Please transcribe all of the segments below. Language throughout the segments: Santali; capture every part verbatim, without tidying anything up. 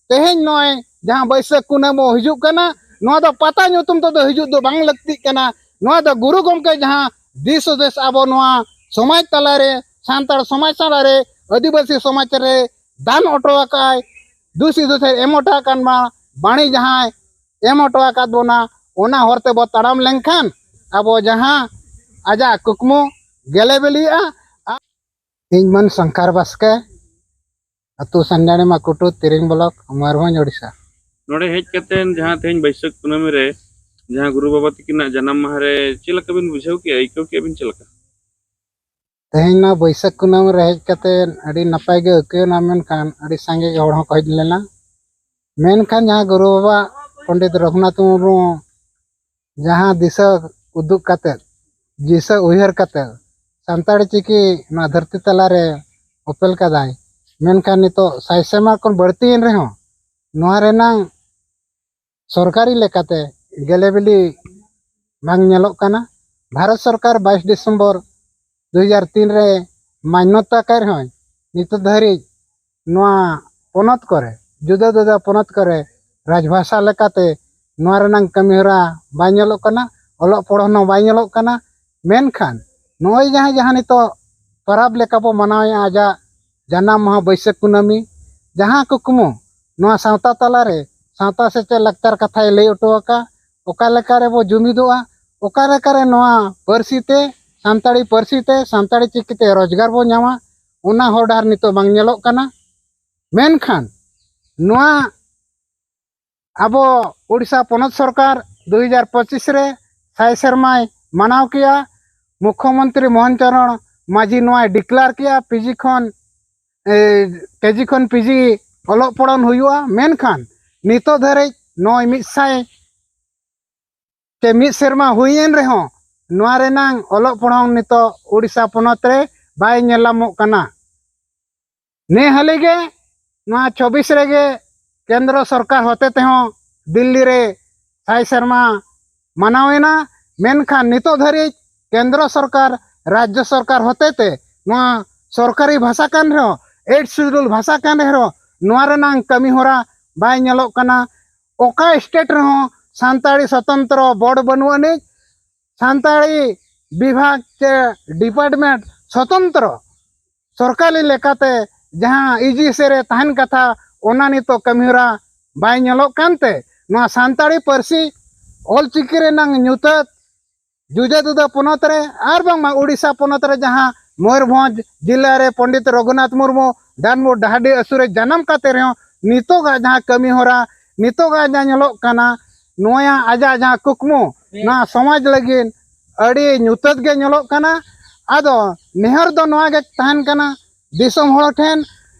ᱛᱮᱦᱮᱧ ᱱᱚᱜᱼᱚᱭ ᱡᱟᱦᱟᱸ ᱵᱟᱹᱭᱥᱟᱹᱠᱷ ᱠᱩᱱᱟᱹᱢᱤ ᱦᱤᱡᱩᱜ ᱠᱟᱱᱟ, ᱱᱚᱣᱟ ᱫᱚ ᱯᱟᱛᱟ ᱧᱩᱛᱩᱢ ᱛᱮᱫᱚ ᱦᱤᱡᱩᱜ ᱫᱚ ᱵᱟᱝ ᱞᱟᱹᱠᱛᱤᱜ ᱠᱟᱱᱟ᱾ ᱱᱚᱣᱟ ᱫᱚ ᱜᱩᱨᱩ ᱜᱚᱢᱠᱮ ᱡᱟᱦᱟᱸ ᱫᱤᱥ ᱦᱩᱫᱤᱥ ᱟᱵᱚ ᱱᱚᱣᱟ ᱥᱚᱢᱟᱡᱽ ᱛᱟᱞᱟᱨᱮ, ᱥᱟᱱᱛᱟᱲ ᱥᱚᱢᱟᱡᱽ ᱛᱟᱞᱟᱨᱮ, ᱟᱹᱫᱤᱵᱟᱹᱥᱤ ᱥᱚᱢᱟᱡᱽ ᱨᱮ ᱫᱟᱱ ᱦᱚᱴᱚ ᱟᱠᱟᱫ ᱟᱭ, ᱫᱤᱥ ᱦᱩᱫᱤᱥ ᱮ ᱮᱢ ᱦᱚᱴᱚ ᱟᱠᱟᱫ ᱢᱟ, ᱵᱟᱹᱱᱤ ᱡᱟᱦᱟᱸᱭ ᱮᱢ ᱦᱚᱴᱚ ᱟᱠᱟᱫ ᱵᱚᱱᱟ, ᱚᱱᱟ ᱦᱚᱨ ᱛᱮᱵᱚ ᱛᱟᱲᱟᱢ ᱞᱮᱱᱠᱷᱟᱱ ᱟᱵᱚ ᱡᱟᱦᱟᱸ ᱟᱡᱟᱜ ᱠᱩᱠᱢᱩ ᱜᱮᱞᱮ ᱵᱤᱞᱤᱜᱼᱟ᱾ ᱤᱧ ᱢᱟᱹᱱ ᱥᱚᱝᱠᱟᱨ ᱵᱟᱥᱠᱮ, ᱟᱹᱛᱩ ᱥᱟᱱᱰᱟᱲᱤ ᱢᱟᱠᱩᱴᱩ, ᱛᱤᱨᱤᱝ ᱵᱞᱚᱠ, ᱢᱚᱭᱩᱨᱵᱷᱚᱸᱡᱽ, ᱳᱰᱤᱥᱟ᱾ ᱱᱚᱰᱮ ᱦᱮᱡ ᱠᱟᱛᱮ ᱡᱟᱦᱟᱸ ᱛᱮᱦᱮᱧ ᱵᱟᱹᱭᱥᱟᱹᱠᱷ ᱠᱩᱱᱟᱹᱢᱤ ᱨᱮ ᱡᱟᱦᱟᱸ ᱜᱩᱨᱩ ᱵᱟᱵᱟ ᱛᱟᱹᱠᱤᱱᱟᱜ ᱡᱟᱱᱟᱢ ᱢᱟᱦᱟ ᱨᱮ ᱪᱮᱫ ᱞᱮᱠᱟ ᱵᱤᱱ ᱵᱩᱡᱷᱟᱹᱣ ᱠᱮᱜᱼᱟ, ᱟᱹᱭᱠᱟᱹᱣ ᱠᱮᱜᱼᱟ ᱵᱤᱱ ᱪᱮᱫ ᱞᱮᱠᱟ? ᱛᱮᱦᱮᱧ ᱱᱚᱣᱟ ᱵᱟᱹᱭᱥᱟᱹᱠᱷ ᱠᱩᱱᱟᱹᱢᱤ ᱨᱮ ᱦᱮᱡ ᱠᱟᱛᱮ ᱟᱹᱰᱤ ᱱᱟᱯᱟᱭ ᱜᱮ ᱟᱹᱭᱠᱟᱹᱣ ᱮᱱᱟ, ᱢᱮᱱᱠᱷᱟᱱ ᱟᱹᱰᱤ ᱥᱟᱸᱜᱮ ᱜᱮ ᱦᱚᱲ ᱦᱚᱸᱠᱚ ᱦᱮᱡ ᱞᱮᱱᱟ᱾ ᱢᱮᱱᱠᱷᱟᱱ ᱡᱟᱦᱟᱸ ᱜᱩᱨᱩ ᱵᱟᱵᱟ ᱯᱚᱱᱰᱤᱛ ᱨᱚᱜᱷᱩᱱᱟᱛᱷ ᱢᱩᱨᱢᱩ ᱡᱟᱦᱟᱸ ᱫᱤᱥᱟᱹ ᱩᱫᱩᱜ ᱠᱟᱛᱮ, ᱫᱤᱥᱟᱹ ᱩᱭᱦᱟᱹᱨ ᱠᱟᱛᱮ ᱥᱟᱱᱛᱟᱲᱤ ᱪᱤᱠᱤ ᱱᱚᱣᱟ ᱫᱷᱟᱹᱨᱛᱤ ᱛᱟᱞᱟᱨᱮ ᱚᱯᱮᱞ ᱠᱟᱫᱟᱭ, ᱢᱮᱱᱠᱷᱟᱱ ᱱᱤᱛᱚᱜ ᱥᱟᱭ ᱥᱮᱨᱢᱟ ᱠᱷᱚᱱ ᱵᱟᱹᱲᱛᱤᱭᱮᱱ ᱨᱮᱦᱚᱸ ᱱᱚᱣᱟ ᱨᱮᱱᱟᱝ ᱥᱚᱨᱠᱟᱨᱤ ᱞᱮᱠᱟᱛᱮ ᱜᱮᱞᱮ ᱵᱤᱞᱤ ᱵᱟᱝ ᱧᱮᱞᱚᱜ ᱠᱟᱱᱟ᱾ ᱵᱷᱟᱨᱚᱛ ᱥᱚᱨᱠᱟᱨ ᱵᱟᱭᱤᱥ ᱰᱤᱥᱮᱢᱵᱚᱨ ᱫᱩ ᱦᱟᱡᱟᱨ ᱛᱤᱱ ᱨᱮ ᱢᱟᱱᱱᱚᱛᱟ ᱟᱠᱟᱫ ᱨᱮᱦᱚᱸ, ᱱᱤᱛᱚᱜ ᱫᱷᱟᱹᱨᱤᱡ ᱱᱚᱣᱟ ᱯᱚᱱᱚᱛ ᱠᱚᱨᱮ, ᱡᱩᱫᱟᱹ ᱡᱩᱫᱟᱹ ᱯᱚᱱᱚᱛ ᱠᱚᱨᱮ ᱨᱟᱡᱽᱵᱷᱟᱥᱟ ᱞᱮᱠᱟᱛᱮ ᱱᱚᱣᱟ ᱨᱮᱱᱟᱝ ᱠᱟᱹᱢᱤᱦᱚᱨᱟ ᱵᱟᱭ ᱧᱮᱞᱚᱜ ᱠᱟᱱᱟ, ᱚᱞᱚᱜ ᱯᱚᱲᱦᱚᱱ ᱦᱚᱸ ᱵᱟᱭ ᱧᱮᱞᱚᱜ ᱠᱟᱱᱟ᱾ ᱢᱮᱱᱠᱷᱟᱱ ᱱᱚᱜᱼᱚᱭ ᱡᱟᱦᱟᱸ, ᱡᱟᱦᱟᱸ ᱱᱤᱛᱚᱜ ᱯᱚᱨᱚᱵᱽ ᱞᱮᱠᱟ ᱵᱚ ᱢᱟᱱᱟᱣᱮᱫᱼᱟ, ᱟᱡᱟᱜ ᱡᱟᱱᱟᱢ ᱢᱟᱦᱟ ᱵᱟᱹᱭᱥᱟᱹᱠᱷ ᱠᱩᱱᱟᱹᱢᱤ, ᱡᱟᱦᱟᱸ ᱠᱩᱠᱢᱩ ᱱᱚᱣᱟ ᱥᱟᱶᱛᱟ ᱛᱟᱞᱟᱨᱮ ᱥᱟᱶᱛᱟ ᱥᱮᱪᱮᱫ ᱞᱟᱠᱪᱟᱨ ᱠᱟᱛᱷᱟᱭ ᱞᱟᱹᱭ ᱦᱚᱴᱚ ᱟᱠᱟᱫ, ᱚᱠᱟ ᱞᱮᱠᱟ ᱨᱮᱵᱚ ᱡᱩᱢᱤᱫᱚᱜᱼᱟ, ᱚᱠᱟ ᱞᱮᱠᱟᱨᱮ ᱱᱚᱣᱟ ᱯᱟᱹᱨᱥᱤ ᱛᱮ, ᱥᱟᱱᱛᱟᱲᱤ ᱯᱟᱹᱨᱥᱤ ᱛᱮ, ᱥᱟᱱᱛᱟᱲᱤ ᱪᱤᱠᱤ ᱛᱮ ᱨᱳᱡᱽᱜᱟᱨ ᱵᱚ ᱧᱟᱢᱟ, ᱚᱱᱟ ᱦᱚᱨ ᱰᱟᱦᱟᱨ ᱱᱤᱛᱚᱜ ᱵᱟᱝ ᱧᱮᱞᱚᱜ ᱠᱟᱱᱟ᱾ ᱢᱮᱱᱠᱷᱟᱱ ᱱᱚᱣᱟ ᱟᱵᱚ ᱳᱰᱤᱥᱟ ᱯᱚᱱᱚᱛ ᱥᱚᱨᱠᱟᱨ ᱫᱩ ᱦᱟᱡᱟᱨ ᱯᱚᱸᱪᱤᱥ ᱨᱮ ᱥᱟᱭ ᱥᱮᱨᱢᱟᱭ ᱢᱟᱱᱟᱣ ᱠᱮᱜᱼᱟ᱾ ᱢᱩᱠᱷᱭᱚᱢᱚᱱᱛᱨᱤ ᱢᱳᱦᱚᱱ ᱪᱚᱨᱚᱬ ᱢᱟᱹᱡᱷᱤ ᱱᱚᱣᱟᱭ declare ᱠᱮᱜᱼᱟ, ᱯᱤᱡᱤ ᱠᱷᱚᱱ, ᱮ, ᱠᱮᱡᱤ ᱠᱷᱚᱱ ᱯᱤᱡᱤ ᱚᱞᱚᱜ ᱯᱚᱲᱦᱚᱱ ᱦᱩᱭᱩᱜᱼᱟ᱾ ᱢᱮᱱᱠᱷᱟᱱ ᱱᱤᱛᱚᱜ ᱫᱷᱟᱹᱨᱤᱡ ᱱᱚᱜᱼᱚᱭ ᱢᱤᱫ ᱥᱟᱭ ᱥᱮ ᱢᱤᱫ ᱥᱮᱨᱢᱟ ᱦᱩᱭᱮᱱ ᱨᱮᱦᱚᱸ ᱱᱚᱣᱟ ᱨᱮᱱᱟᱝ ᱚᱞᱚᱜ ᱯᱚᱲᱦᱚᱱ ᱱᱤᱛᱚᱜ ᱳᱰᱤᱥᱟ ᱯᱚᱱᱚᱛ ᱨᱮ ᱵᱟᱭ ᱧᱮᱞ ᱧᱟᱢᱚᱜ ᱠᱟᱱᱟ᱾ ᱱᱮ ᱦᱟᱹᱞᱤ ᱜᱮ ᱱᱚᱣᱟ ᱪᱚᱵᱵᱤᱥ ᱨᱮᱜᱮ ᱠᱮᱱᱫᱨᱚ ᱥᱚᱨᱠᱟᱨ ᱦᱚᱛᱮ ᱛᱮᱦᱚᱸ ᱫᱤᱞᱞᱤ ᱨᱮ ᱥᱟᱭ ᱥᱮᱨᱢᱟ ᱢᱟᱱᱟᱣᱮᱱᱟ, ᱢᱮᱱᱠᱷᱟᱱ ᱱᱤᱛᱚᱜ ᱫᱷᱟᱹᱨᱤᱡ ᱠᱮᱱᱫᱨᱚ ᱥᱚᱨᱠᱟᱨ, ᱨᱟᱡᱽᱡᱚ ᱥᱚᱨᱠᱟᱨ ᱦᱚᱛᱮ ᱛᱮ ᱱᱚᱣᱟ ᱥᱚᱨᱠᱟᱨᱤ ᱵᱷᱟᱥᱟ ᱠᱟᱱ ᱨᱮᱦᱚᱸ, eighth schedule ᱵᱷᱟᱥᱟ ᱠᱟᱱ ᱨᱮᱦᱚᱸ, ᱱᱚᱣᱟ ᱨᱮᱱᱟᱝ ᱠᱟᱹᱢᱤ ᱦᱚᱨᱟ ᱵᱟᱭ ᱧᱮᱞᱚᱜ ᱠᱟᱱᱟ᱾ ᱚᱠᱟ ᱥᱴᱮᱴ ᱨᱮᱦᱚᱸ ᱥᱟᱱᱛᱟᱲᱤ ᱥᱚᱛᱚᱱᱛᱨᱚ ᱵᱳᱨᱰ ᱵᱟᱹᱱᱩᱜ ᱟᱹᱱᱤᱡ, ᱥᱟᱱᱛᱟᱲᱤ ᱵᱤᱵᱷᱟᱜᱽ ᱪᱮ ᱰᱤᱯᱟᱨᱴᱢᱮᱱᱴ ᱥᱚᱛᱚᱱᱛᱨᱚ ᱥᱚᱨᱠᱟᱨᱤ ᱞᱮᱠᱟᱛᱮ ᱡᱟᱦᱟᱸ ᱤᱡᱤ ᱥᱮ ᱨᱮ ᱛᱟᱦᱮᱱ ᱠᱟᱛᱷᱟ, ᱚᱱᱟ ᱱᱤᱛᱚᱜ ᱠᱟᱹᱢᱤᱦᱚᱨᱟ ᱵᱟᱭ ᱧᱮᱞᱚᱜ ᱠᱟᱱᱛᱮ, ᱱᱚᱣᱟ ᱥᱟᱱᱛᱟᱲᱤ ᱯᱟᱹᱨᱥᱤ ᱚᱞᱪᱤᱠᱤ ᱨᱮᱱᱟᱝ ᱧᱩᱛᱟᱹᱛ ᱡᱩᱫᱟᱹ ᱡᱩᱫᱟᱹ ᱯᱚᱱᱚᱛ ᱨᱮ ᱟᱨ ᱵᱟᱝᱢᱟ ᱩᱲᱤᱥᱥᱟ ᱯᱚᱱᱚᱛ ᱨᱮ ᱡᱟᱦᱟᱸ ᱢᱚᱭᱩᱨᱵᱷᱚᱸᱡᱽ ᱡᱤᱞᱟ ᱨᱮ ᱯᱚᱱᱰᱤᱛ ᱨᱚᱜᱷᱩᱱᱟᱛᱷ ᱢᱩᱨᱢᱩ ᱰᱟᱱᱢᱩᱨ ᱰᱟᱦᱟᱨᱰᱤ ᱟᱹᱛᱩ ᱨᱮ ᱡᱟᱱᱟᱢ ᱠᱟᱛᱮ ᱨᱮᱦᱚᱸ ᱱᱤᱛᱚᱜᱟᱜ ᱡᱟᱦᱟᱸ ᱠᱟᱹᱢᱤ ᱦᱚᱨᱟ, ᱱᱤᱛᱚᱜᱟᱜ ᱡᱟᱦᱟᱸ ᱧᱮᱞᱚᱜ ᱠᱟᱱᱟ, ᱱᱚᱣᱟ ᱟᱡᱟᱜ ᱡᱟᱦᱟᱸ ᱠᱩᱠᱢᱩ, ᱱᱚᱣᱟ ᱥᱚᱢᱟᱡᱽ ᱞᱟᱹᱜᱤᱫ ᱟᱹᱰᱤ ᱧᱩᱛᱟᱹᱛ ᱜᱮ ᱧᱮᱞᱚᱜ ᱠᱟᱱᱟ᱾ ᱟᱫᱚ ᱱᱮᱦᱚᱨ ᱫᱚ ᱱᱚᱣᱟ ᱜᱮ ᱛᱟᱦᱮᱱ ᱠᱟᱱᱟ ᱫᱤᱥᱚᱢ ᱦᱚᱲ ᱴᱷᱮᱱ,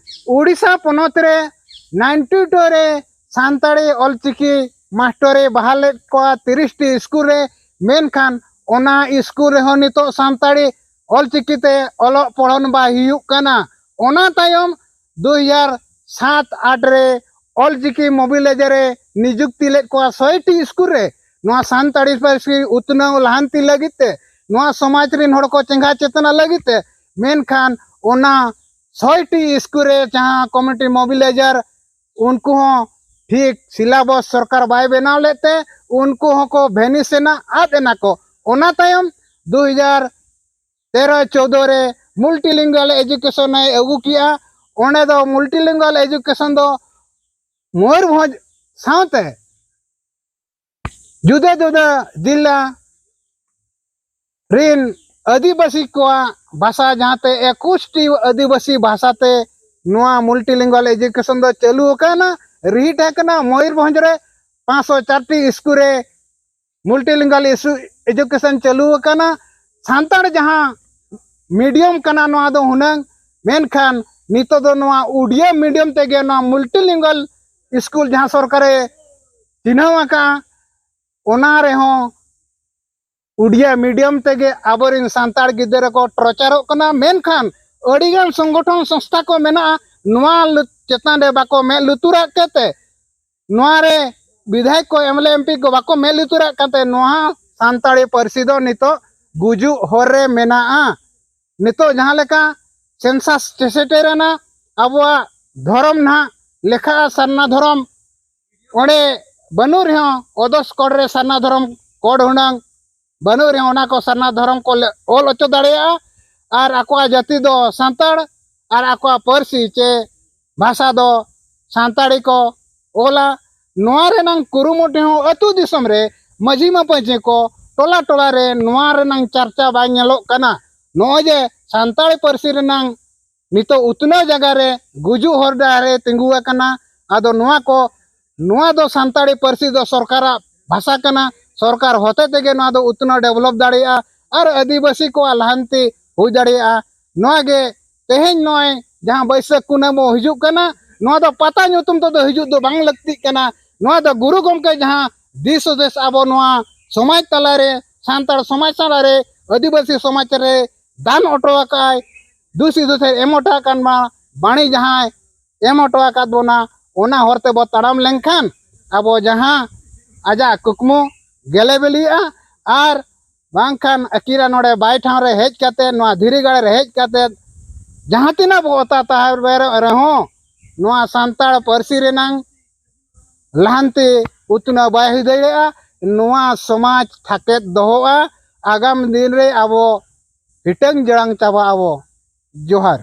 ᱩᱲᱤᱥᱥᱟ ᱯᱚᱱᱚᱛ ᱨᱮ ᱱᱟᱭᱤᱱᱴᱤ ᱴᱩ ᱨᱮ ᱥᱟᱱᱛᱟᱲᱤ ᱚᱞᱪᱤᱠᱤ ᱢᱟᱥᱴᱚᱨᱮ ᱵᱟᱦᱟᱞ ᱞᱮᱫ ᱠᱚᱣᱟ ᱛᱤᱨᱤᱥ ᱴᱤ ᱥᱠᱩᱞ ᱨᱮ, ᱢᱮᱱᱠᱷᱟᱱ ᱚᱱᱟ ᱥᱠᱩᱞ ᱨᱮᱦᱚᱸ ᱱᱤᱛᱚᱜ ᱥᱟᱱᱛᱟᱲᱤ ᱚᱞᱪᱤᱠᱤ ᱛᱮ ᱚᱞᱚᱜ ᱯᱚᱲᱦᱚᱱ ᱵᱟᱭ ᱦᱩᱭᱩᱜ ᱠᱟᱱᱟ᱾ ᱚᱱᱟ ᱛᱟᱭᱚᱢ ᱫᱩ ᱦᱟᱡᱟᱨ ᱥᱟᱛ ᱟᱴ ᱨᱮ ᱚᱞᱪᱤᱠᱤ ᱢᱚᱵᱤᱞᱟᱭᱡᱟᱨ ᱮ ᱱᱤᱡᱩᱠᱛᱤ ᱞᱮᱫ ᱠᱚᱣᱟ ᱥᱚᱭ ᱴᱤ ᱥᱠᱩᱞ ᱨᱮ, ᱱᱚᱣᱟ ᱥᱟᱱᱛᱟᱲᱤ ᱯᱟᱹᱨᱥᱤ ᱩᱛᱱᱟᱹᱣ ᱞᱟᱦᱟᱱᱛᱤ ᱞᱟᱹᱜᱤᱫ ᱛᱮ, ᱱᱚᱣᱟ ᱥᱚᱢᱟᱡᱽ ᱨᱮᱱ ᱦᱚᱲ ᱠᱚ ᱪᱮᱸᱜᱷᱟ ᱪᱮᱛᱱᱟ ᱞᱟᱹᱜᱤᱫ ᱛᱮ᱾ ᱢᱮᱱᱠᱷᱟᱱ ᱚᱱᱟ ᱥᱚᱭ ᱴᱤ ᱥᱠᱩᱞ ᱨᱮ ᱡᱟᱦᱟᱸ ᱠᱚᱢᱤᱴᱤ ᱢᱚᱵᱤᱞᱟᱭᱡᱟᱨ, ᱩᱱᱠᱩ ᱦᱚᱸ ᱴᱷᱤᱠ ᱥᱤᱞᱟᱵᱚᱥ ᱥᱚᱨᱠᱟᱨ ᱵᱟᱭ ᱵᱮᱱᱟᱣ ᱞᱮᱫ ᱛᱮ ᱩᱱᱠᱩ ᱦᱚᱸᱠᱚ ᱵᱷᱮᱱᱤᱥ ᱮᱱᱟ, ᱟᱫ ᱮᱱᱟ ᱠᱚ᱾ ᱚᱱᱟ ᱛᱟᱭᱚᱢ ᱫᱩ ᱦᱟᱡᱟᱨ ᱛᱮᱨᱚ ᱪᱳᱫᱚ ᱨᱮ ᱢᱩᱞᱴᱤᱞᱤᱝᱜᱩᱣᱟᱞ ᱮᱡᱩᱠᱮᱥᱚᱱ ᱮ ᱟᱹᱜᱩ ᱠᱮᱜᱼᱟ᱾ ᱚᱸᱰᱮ ᱫᱚ ᱢᱩᱞᱴᱤᱞᱤᱝᱜᱩᱣᱟᱞ ᱮᱡᱩᱠᱮᱥᱚᱱ ᱫᱚ ᱢᱚᱭᱩᱨᱵᱷᱚᱸᱡᱽ ᱥᱟᱶᱛᱮ ᱡᱩᱫᱟᱹ ᱡᱩᱫᱟᱹ ᱡᱤᱞᱟ ᱨᱤᱱ ᱟᱹᱫᱤᱵᱟᱹᱥᱤ ᱠᱚᱣᱟᱜ ᱵᱷᱟᱥᱟ, ᱡᱟᱦᱟᱸᱛᱮ ᱮᱠᱩᱥ ᱴᱤ ᱟᱹᱫᱤᱵᱟᱹᱥᱤ ᱵᱷᱟᱥᱟᱛᱮ ᱱᱚᱣᱟ ᱢᱩᱞᱴᱤᱞᱤᱝᱜᱩᱣᱟᱞ ᱮᱡᱩᱠᱮᱥᱚᱱ ᱫᱚ ᱪᱟᱹᱞᱩ ᱟᱠᱟᱱᱟ, ᱨᱤᱦᱤᱴ ᱟᱠᱟᱱᱟ᱾ ᱢᱚᱭᱩᱨᱵᱷᱚᱸᱡᱽ ᱨᱮ ᱯᱟᱸᱪᱥᱚ ᱪᱟᱨ ᱴᱤ ᱥᱠᱩᱞ ᱨᱮ ᱢᱩᱞᱴᱤᱞᱤᱝᱜᱩᱣᱟᱞ ᱮᱡᱩᱠᱮᱥᱚᱱ ᱪᱟᱹᱞᱩ ᱟᱠᱟᱱᱟ᱾ ᱥᱟᱱᱛᱟᱲ ᱡᱟᱦᱟᱸ ᱢᱤᱰᱤᱭᱟᱢ ᱠᱟᱱᱟ ᱱᱚᱣᱟ ᱫᱚ ᱦᱩᱱᱟᱹᱝ, ᱢᱮᱱᱠᱷᱟᱱ ᱱᱤᱛᱚᱜ ᱫᱚ ᱱᱚᱣᱟ ᱩᱰᱤᱭᱟ ᱢᱤᱰᱤᱭᱟᱢ ᱛᱮᱜᱮ ᱱᱚᱣᱟ ᱢᱩᱞᱴᱤᱞᱤᱝᱜᱩᱣᱟᱞ ᱥᱠᱩᱞ ᱡᱟᱦᱟᱸ ᱥᱚᱨᱠᱟᱨᱮ ᱪᱤᱱᱦᱟᱹᱣ ᱟᱠᱟᱫᱼᱟ, ᱚᱱᱟ ᱨᱮᱦᱚᱸ ᱩᱰᱤᱭᱟ ᱢᱤᱰᱤᱭᱟᱢ ᱛᱮᱜᱮ ᱟᱵᱚᱨᱮᱱ ᱥᱟᱱᱛᱟᱲ ᱜᱤᱫᱽᱨᱟᱹ ᱠᱚ ᱴᱚᱨᱪᱟᱨᱚᱜ ᱠᱟᱱᱟ᱾ ᱢᱮᱱᱠᱷᱟᱱ ᱟᱹᱰᱤᱜᱟᱱ ᱥᱚᱝᱜᱚᱴᱷᱚᱱ ᱥᱚᱝᱥᱛᱷᱟ ᱠᱚ ᱢᱮᱱᱟᱜᱼᱟ, ᱱᱚᱣᱟ ᱞᱩ-, ᱪᱮᱛᱟᱱ ᱨᱮ ᱵᱟᱠᱚ ᱢᱮᱫ ᱞᱩᱛᱩᱨᱟᱜ ᱠᱟᱛᱮ, ᱱᱚᱣᱟ ᱨᱮ ᱵᱤᱫᱷᱟᱭᱚᱠ ᱠᱚ, M L A, M P ᱠᱚ ᱵᱟᱠᱚ ᱢᱮᱫ ᱞᱩᱛᱩᱨᱟᱜ ᱠᱟᱱᱛᱮ ᱱᱚᱣᱟ ᱥᱟᱱᱛᱟᱲᱤ ᱯᱟᱹᱨᱥᱤ ᱫᱚ ᱱᱤᱛᱚᱜ ᱜᱩᱡᱩᱜ ᱦᱚᱨ ᱨᱮ ᱢᱮᱱᱟᱜᱼᱟ᱾ ᱱᱤᱛᱚᱜ ᱡᱟᱦᱟᱸ ᱞᱮᱠᱟ ᱥᱮᱱᱥᱟᱥ ᱥᱮᱴᱮᱨᱮᱱᱟ, ᱟᱵᱚᱣᱟᱜ ᱫᱷᱚᱨᱚᱢ ᱱᱟᱦᱟᱜ ᱞᱮᱠᱷᱟᱜᱼᱟ ᱥᱟᱨᱱᱟ ᱫᱷᱚᱨᱚᱢ, ᱚᱸᱰᱮ ᱵᱟᱹᱱᱩᱜ ᱨᱮᱦᱚᱸ ᱚᱫᱚᱨᱥ ᱠᱳᱰ ᱨᱮ ᱥᱟᱨᱱᱟ ᱫᱷᱚᱨᱚᱢ ᱠᱳᱰ ᱦᱩᱱᱟᱹᱝ ᱵᱟᱹᱱᱩᱜ ᱨᱮᱦᱚᱸ ᱚᱱᱟ ᱠᱚ ᱥᱟᱨᱱᱟ ᱫᱷᱚᱨᱚᱢ ᱠᱚ ᱞᱮ ᱚᱞ ᱦᱚᱪᱚ ᱫᱟᱲᱮᱭᱟᱜᱼᱟ᱾ ᱟᱨ ᱟᱠᱚᱣᱟᱜ ᱡᱟᱹᱛᱤ ᱫᱚ ᱥᱟᱱᱛᱟᱲ ᱟᱨ ᱟᱠᱚᱣᱟᱜ ᱯᱟᱹᱨᱥᱤ ᱪᱮ ᱵᱷᱟᱥᱟ ᱫᱚ ᱥᱟᱱᱛᱟᱲᱤ ᱠᱚ ᱚᱞᱟ᱾ ᱱᱚᱣᱟ ᱨᱮᱱᱟᱝ ᱠᱩᱨᱩᱢᱩᱴᱩ ᱦᱚᱸ ᱟᱹᱛᱩ ᱫᱤᱥᱚᱢ ᱨᱮ ᱢᱟᱹᱡᱷᱤ ᱢᱟᱯᱟᱹᱡᱷᱤ ᱠᱚ ᱴᱚᱞᱟ ᱴᱚᱞᱟ ᱨᱮ ᱱᱚᱣᱟ ᱨᱮᱱᱟᱝ ᱪᱟᱨᱪᱟ ᱵᱟᱭ ᱧᱮᱞᱚᱜ ᱠᱟᱱᱟ᱾ ᱱᱚᱜᱼᱚᱭ ᱡᱮ ᱥᱟᱱᱛᱟᱲᱤ ᱯᱟᱹᱨᱥᱤ ᱨᱮᱱᱟᱝ ᱱᱤᱛᱚᱜ ᱩᱛᱱᱟᱹᱣ ᱡᱟᱭᱜᱟ ᱨᱮ ᱜᱩᱡᱩᱜ ᱦᱚᱨ ᱰᱟᱦᱟᱨ ᱨᱮ ᱛᱤᱸᱜᱩ ᱟᱠᱟᱱᱟ᱾ ᱟᱫᱚ ᱱᱚᱣᱟ ᱠᱚ, ᱱᱚᱣᱟ ᱫᱚ ᱥᱟᱱᱛᱟᱲᱤ ᱯᱟᱹᱨᱥᱤ ᱫᱚ ᱥᱚᱨᱠᱟᱨᱟᱜ ᱵᱷᱟᱥᱟ ᱠᱟᱱᱟ᱾ ᱥᱚᱨᱠᱟᱨ ᱦᱚᱛᱮ ᱛᱮᱜᱮ ᱱᱚᱣᱟ ᱫᱚ ᱩᱛᱱᱟᱹᱣ ᱰᱮᱵᱷᱞᱚᱯ ᱫᱟᱲᱮᱭᱟᱜᱼᱟ ᱟᱨ ᱟᱹᱫᱤᱵᱟᱹᱥᱤ ᱠᱚᱣᱟᱜ ᱞᱟᱦᱟᱱᱛᱤ ᱦᱩᱭ ᱫᱟᱲᱮᱭᱟᱜᱼᱟ᱾ ᱱᱚᱣᱟ ᱜᱮ ᱛᱮᱦᱮᱧ ᱱᱚᱜᱼᱚᱭ ᱡᱟᱦᱟᱸ ᱵᱟᱹᱭᱥᱟᱹᱠᱷ ᱠᱩᱱᱟᱹᱢᱤ ᱦᱤᱡᱩᱜ ᱠᱟᱱᱟ, ᱱᱚᱣᱟ ᱫᱚ ᱯᱟᱛᱟ ᱧᱩᱛᱩᱢ ᱛᱮᱫᱚ ᱦᱤᱡᱩᱜ ᱫᱚ ᱵᱟᱝ ᱞᱟᱹᱠᱛᱤᱜ ᱠᱟᱱᱟ᱾ ᱱᱚᱣᱟ ᱫᱚ ᱜᱩᱨᱩ ᱜᱚᱢᱠᱮ ᱡᱟᱦᱟᱸ ᱫᱤᱥ ᱦᱩᱫᱤᱥ ᱟᱵᱚ ᱱᱚᱣᱟ ᱥᱚᱢᱟᱡᱽ ᱛᱟᱞᱟᱨᱮ, ᱥᱟᱱᱛᱟᱲ ᱥᱚᱢᱟᱡᱽ ᱛᱟᱞᱟᱨᱮ, ᱟᱹᱫᱤᱵᱟᱹᱥᱤ ᱥᱚᱢᱟᱡᱽ ᱨᱮ ᱫᱟᱱ ᱦᱚᱴᱚ ᱟᱠᱟᱫ ᱟᱭ, ᱫᱩᱥᱤ ᱫᱩᱥᱤ ᱮᱢ ᱦᱚᱴᱚ ᱟᱠᱟᱫ ᱢᱟ ᱵᱟᱹᱱᱤᱡ ᱡᱟᱦᱟᱸᱭ ᱮᱢ ᱦᱚᱴᱚ ᱟᱠᱟᱫ ᱵᱚᱱᱟ, ᱚᱱᱟ ᱦᱚᱨ ᱛᱮᱵᱚ ᱛᱟᱲᱟᱢ ᱞᱮᱱᱠᱷᱟᱱ ᱟᱵᱚ ᱡᱟᱦᱟᱸ ᱟᱡᱟᱜ ᱠᱩᱠᱢᱩ ᱜᱮᱞᱮ ᱵᱤᱞᱤᱜᱼᱟ᱾ ᱟᱨ ᱵᱟᱝᱠᱷᱟᱱ ᱟᱹᱠᱤᱨᱟ ᱱᱚᱰᱮ ᱵᱟᱭ ᱴᱷᱟᱶ ᱨᱮ ᱦᱮᱡ ᱠᱟᱛᱮ, ᱱᱚᱣᱟ ᱫᱷᱤᱨᱤ ᱜᱟᱲ ᱨᱮ ᱦᱮᱡ ᱠᱟᱛᱮ ᱡᱟᱦᱟᱸ ᱛᱤᱱᱟᱹᱜ ᱵᱚ ᱚᱛᱟ ᱛᱟᱦᱮᱸ ᱨᱮᱦᱚᱸ ᱱᱚᱣᱟ ᱥᱟᱱᱛᱟᱲ ᱯᱟᱹᱨᱥᱤ ᱨᱮᱱᱟᱝ ᱞᱟᱦᱟᱱᱛᱤ ᱩᱛᱱᱟᱹᱣ ᱵᱟᱭ ᱦᱩᱭ ᱫᱟᱲᱮᱭᱟᱜᱼᱟ᱾ ᱱᱚᱣᱟ ᱥᱚᱢᱟᱡᱽ ᱛᱷᱟᱠᱮᱛ ᱫᱚᱦᱚᱜᱼᱟ᱾ ᱟᱜᱟᱢ ᱫᱤᱱ ᱨᱮ ᱟᱵᱚ ᱦᱤᱴᱟᱹᱝ ᱡᱟᱲᱟᱝ ᱪᱟᱵᱟᱜ ᱟᱵᱚ᱾ ᱡᱚᱦᱟᱨ᱾